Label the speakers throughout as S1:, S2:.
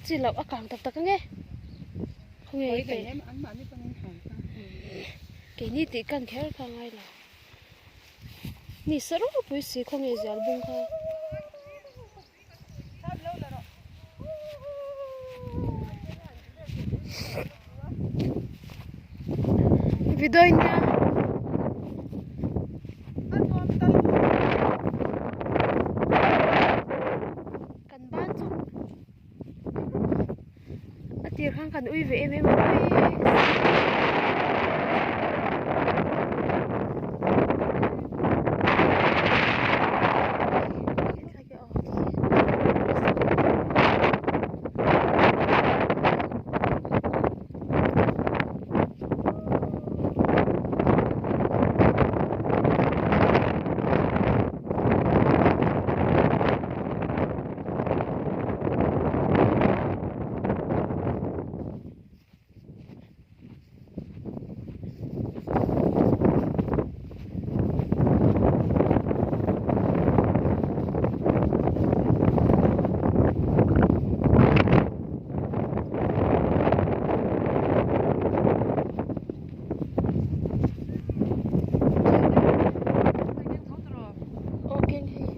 S1: Chi loh a kang tak tak ange. Khawnge i pe. Keini tih kan kher kha ngai lo. Ni sa ropui si khawnge zial bung kha. Video nia. Kan ban chu a tir khan kan ui ve em em a Aw keng hei.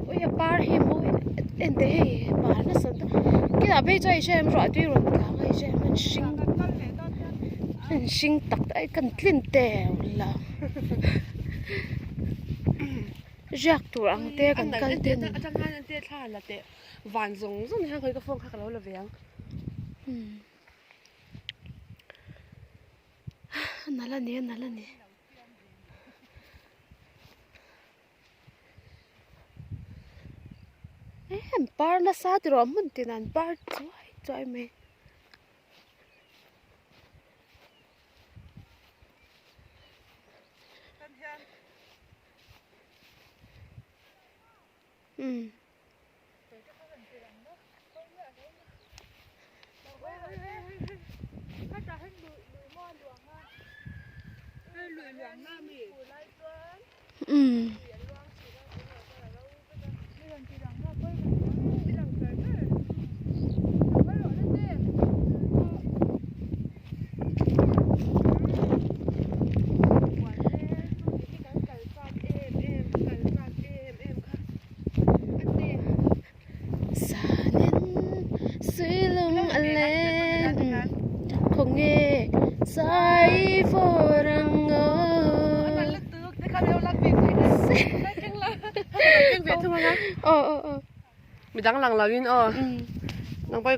S1: Ui a par hi mawi en teh hei par nasa ta kinah phei chuan i hre em ruah tui rawn tla ang a i hre em an hring an hring tak tak kan tlin teu la riak tur ang te kan kal te ni.
S2: Van zawng zawng hian khawi ka phone kha ka lo la ve ang.
S1: Nalh a ni a nalh a ni. Em par nasa ti rawh hmun tin an par chuai chuai mai. Umm. Umm. Zanin suilung a leng khawnge zai fawr ang aw.
S2: Midang lang lo in aw. Nang pawh.